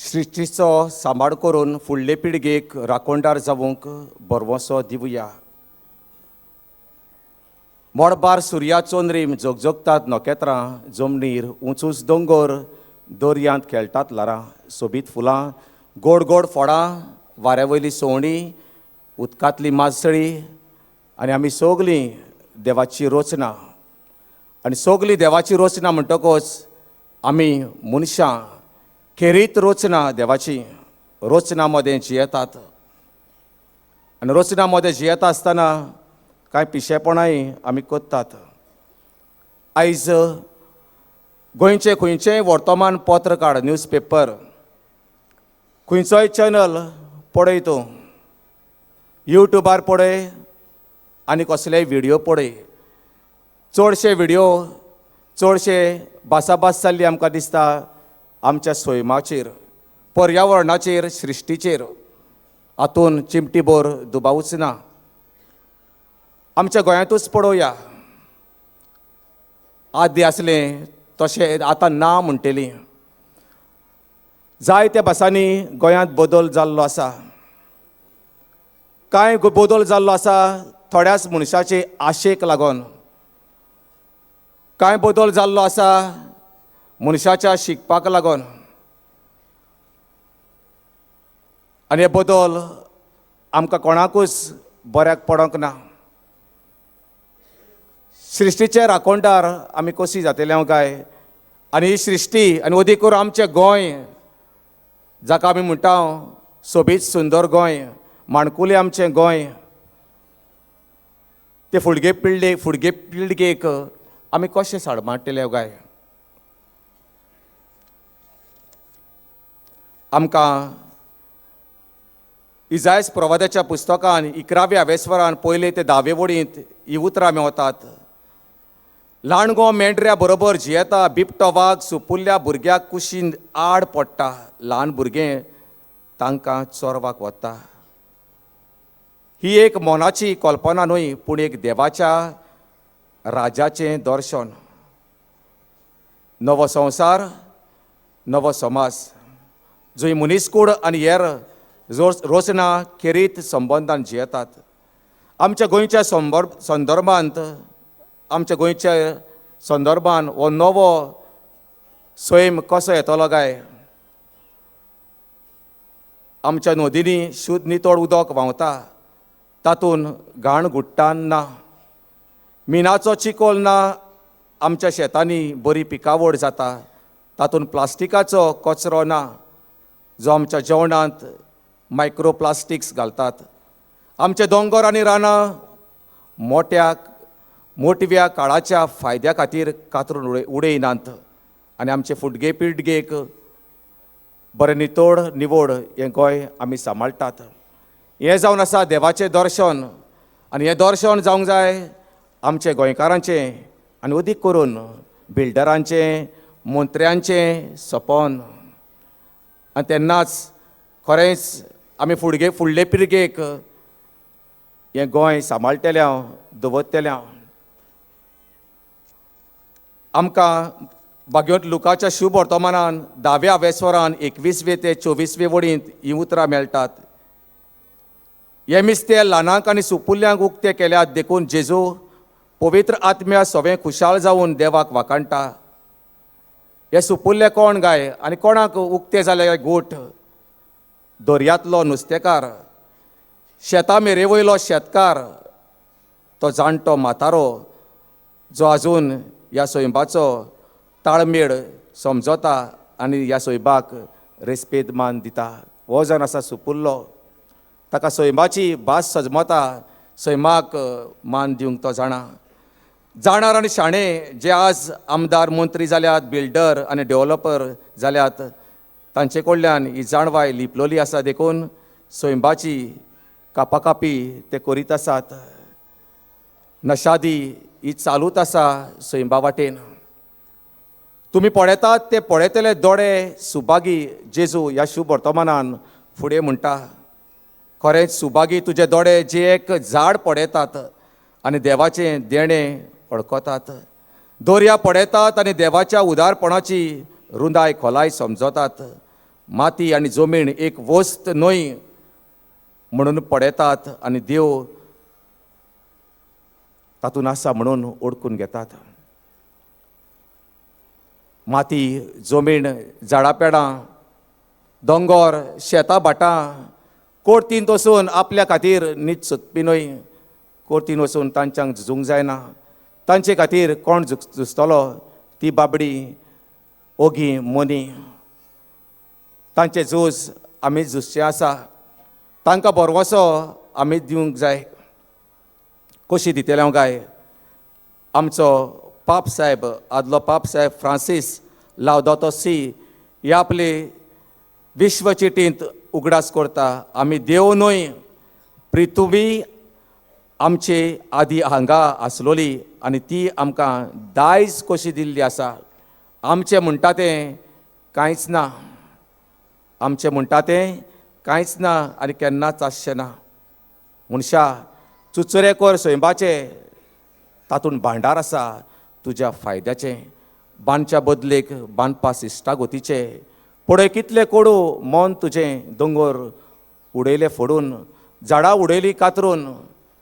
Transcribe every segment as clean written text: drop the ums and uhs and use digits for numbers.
सृश्टीचो सांबाळ करून फुडले पिळगेक राखणदार जावंक भरवंसो दिवया. मळबार सुर्या चंद्रीम झगझगतात नखेत्रां, जमनीर उंच उंच दोंगर, दर्यांत खेळटात ल्हारां, सोबीत फुलां, गोड गोड फळां, वाऱ्या वयली सवणीं, उदकांतली मासळी आनी आमी सगलीं देवाची रचना. आनी सगलीं देवाची रचना म्हणटकच आमी मनशां खेरीत रचना देवाची, रचना मदें जियेतात. आनी रचना मदें जियेता आसतना कांय पिशेपणाय आमी करतात. आयज गोंयचें खंयचेंय वर्तमान पत्र काड, न्यूज पेपर, खंयचोय चॅनल पळय, तूं युट्यूबार पळय आनी कसलेय व्हिडियो पळय, चडशे व्हिडियो चडशे भासाभास जाल्ली आमकां दिसता आमच्या सैमाचेर, पर्यावरणाचेर, सृश्टीचेर. हातून चिमटीभर दुबावूच ना. आमच्या गोंयांतूच पळोवया, आदीं आसलें तशें आतां ना म्हणटली. जायत्या भासांनी गोंयांत बदल जाल्लो आसा. कांय बदल जाल्लो आसा थोड्याच मनशाचे आशेक लागून, कांय बदल जाल्लो आसा मनशाच्या शिकपाक लागून. आनी हे बदल आमकां कोणाकूच बऱ्याक पडोंक ना. सृश्टीचे राखणदार आमी कशी जातले हांव काय? आनी ही सृश्टी आनी अदीक करून आमचें गोंय, जाका आमी म्हणटा सोबीत सुंदर गोंय, माणकुलें आमचें गोंय, ते फुडगे पिळगे फुडगे पिळगेक आमी कशें साडमाडटले काय? आमकां इजायस प्रवादाच्या पुस्तकान 11व्या आवेस्वरान 1 ते 10वे वडींत ही उतरां मेवतात. ल्हान गो मेंढऱ्या बरोबर जियेता, बिबटो वाग सुपुल्ल्या भुरग्याक कुशीन आड पडटा, ल्हान भुरगें तांकां चोरवाक वता. ही एक मनाची कल्पना न्हय, पूण एक देवाच्या राजाचें दर्शन. नवो संवसार, नवो समाज, जंय मनीसकूड आनी हेर रचना खेरीत संबंदान जियेतात. आमच्या गोंयच्या संदर्भांत, आमच्या गोंयच्या संदर्भान हो नवो सैम कसो येतलो काय? आमच्या नदींनी शुद्ध नितळ उदक व्हांवता, तातूंत घाण गुट्टान ना, मिनाचो चिकोल ना, आमच्या शेतांनी बरी पिकावळ जाता, तातूंत प्लास्टिकाचो कचरो ना जो आमच्या जेवणांत मायक्रोप्लास्टिक्स घालतात. आमचे दोंगर आनी रानां मोट्या मोटव्या काळाच्या फायद्या खातीर कातरून उडयनात आनी आमचे फुडगे पिळगेक बरें नितळ निवड हें गोंय आमी सांबाळटात. हें जावन आसा देवाचें दर्शन. आनी हें दर्शन जावंक जाय आमचे गोंयकारांचें आनी अदीक करून बिल्डरांचें, मंत्र्यांचें सपन. आनी तेन्नाच खरेंच आमी फुडगे फुडले पिळगेक हें गोंय सांबाळटले हांव, दवरतले हांव. आमकां भाग्योत लुकाच्या शुभ वर्तमानान 10व्या आवेस्वरान 21वे ते 24वे वडींत हीं उतरां मेळटात. हे मिस्ते ल्हानांक आनी सुपुल्ल्यांक उक्ते केल्यात, देखून जेजू पवित्र आत्म्या सवें खुशाल जावन देवाक वाखाणटा. हे सुपुल्ले कोण गाय आनी कोणाक उक्ते जाले गोठ? दर्यांतलो नुस्तेकार, शेता मेरे वयलो शेतकार, तो जाणटो म्हातारो जो आजून ह्या सैमाचो ताळमेळ समजता आनी ह्या सैमाक रेस्पेद मान दिता. हो जावन आसा सुपुल्लो. ताका सैमाची भास सजमता, सैमाक मान दिवंक तो जाणा. जाणार आनी शाणे जे आज आमदार, मंत्री जाल्यात, बिल्डर आनी डेवलपर जाल्यात, तांचे कडल्यान ही जाणवाय लिपलोली आसा, देखून सैमाची कापाकापी ते करीत आसात. नशादी ही चालूच आसा सैमा वाटेन. तुमी पळयतात ते पळयतले दोळे सुभागी, जेजू ह्या शुभ वर्तमानान फुडें म्हणटा. खरेंच सुभागी तुजे दोळे जे एक झाड पळयतात आनी देवाचें देणें वळखतात, दर्या पळयतात आनी देवाच्या उदारपणाची रुंदाय खोलाय समजतात. माती आनी जमीन एक वस्त न्हय म्हणून पळयतात आनी देव तातूंत आसा म्हणून ओळखून घेतात. माती, जमीन, झाडां पेडां, दोंगोर, शेतां भाटां कोर्तीन वचून आपल्या खातीर नीत सोदपी न्हय. कोर्तीन वचून तांच्यांक झुजूंक जायना. तांचे खातीर कोण झुजतलो? ती बाबडी ओगी मोनी. तांचें झूज आमी झुजचें आसा. तांकां भरवंसो आमी दिवंक जाय. कशी दितले हांव काय? आमचो पाप साहेब, आदलो पाप साहेब फ्रांसीस लावदातो सी हे आपले विश्व चिटींत उगडास करता, आमी देव न्हय, पृथ्वी आमचे आदी हांगा आसलोली आनी ती आमकां दायज कशी दिल्ली आसा. आमचें म्हणटा तें कांयच ना, आमचें म्हणटा तें कांयच ना आनी केन्नाच आसचें ना. मनशा चुचुरे कर सैमाचे, तातूंत भांडार आसा तुज्या फायद्याचें. बांदच्या बदलेक बांदपा इश्टागोतीचें. पळय कितलें कोडू मन तुजें, दोंगर उडयले फोडून, झाडां उडयलीं कातरून,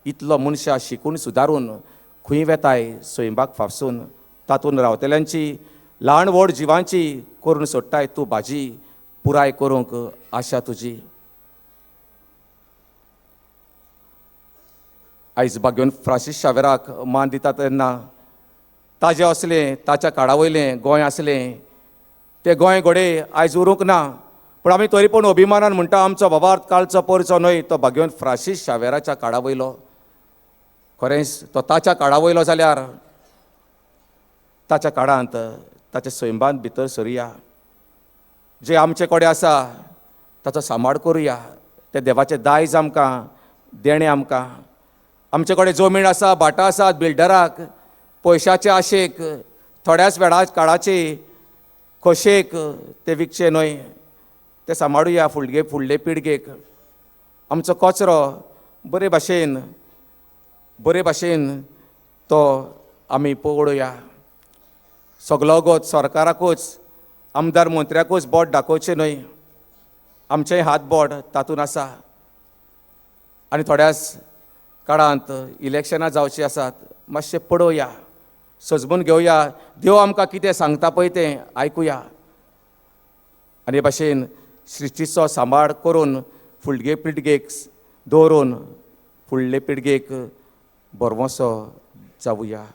इतलो मनशां शिकून सुदारून खंय वेताय सैमाक फाफसून. तातूंत रावतल्यांची ल्हान व्हड जिवांची करून सोडटाय तूं भाजी, पुराय करूंक आशा तुजी. आयज भाग्योन फ्रांसीस शावेराक मान दिता तेन्ना ताजें असलें ताच्या काळा वयलें गोंय आसलें तें गोंय घडये आयज उरूंक ना, पूण आमी तरी पूण अभिमानान म्हणटा आमचो बाबार्थ कालचो परचो न्हय तो भाग्योन फ्रांसीस शावेराच्या काळा वयलो. खरेंच तो ताच्या काळा वयलो जाल्यार ताच्या काळांत ताच्या सैमांत भितर सरुया. जे आमचे कडेन आसा ताचो सांबाळ करुया. तें देवाचें दायज आमकां देणें आमकां. आमचे कडेन जमीन आसा, भाटां आसात, बिल्डराक पयशाचे आशेक थोड्याच वेळा काळाचे खोशेक ते विकचे न्हय, ते सांबाळुया फुडले फुडले पिळगेक. आमचो कचरो बरे भाशेन बरे भाशेन तो आमी पळोवया. सगलो गोत सरकाराकूच आमदार मंत्र्याकूच बोट दाखोवचें न्हय, आमचेंय हात बोट तातूंत आसा. आनी थोड्याच काळांत इलेक्शनां जावचीं आसात, मातशें पळोवया, सजमून घेवया, देव आमकां कितें सांगता पळय तें आयकुया. आनी हे भाशेन सृश्टीचो सांबाळ करून फुडले पिळगेक दवरून फुडले पिळगेक भरवंसो जावया.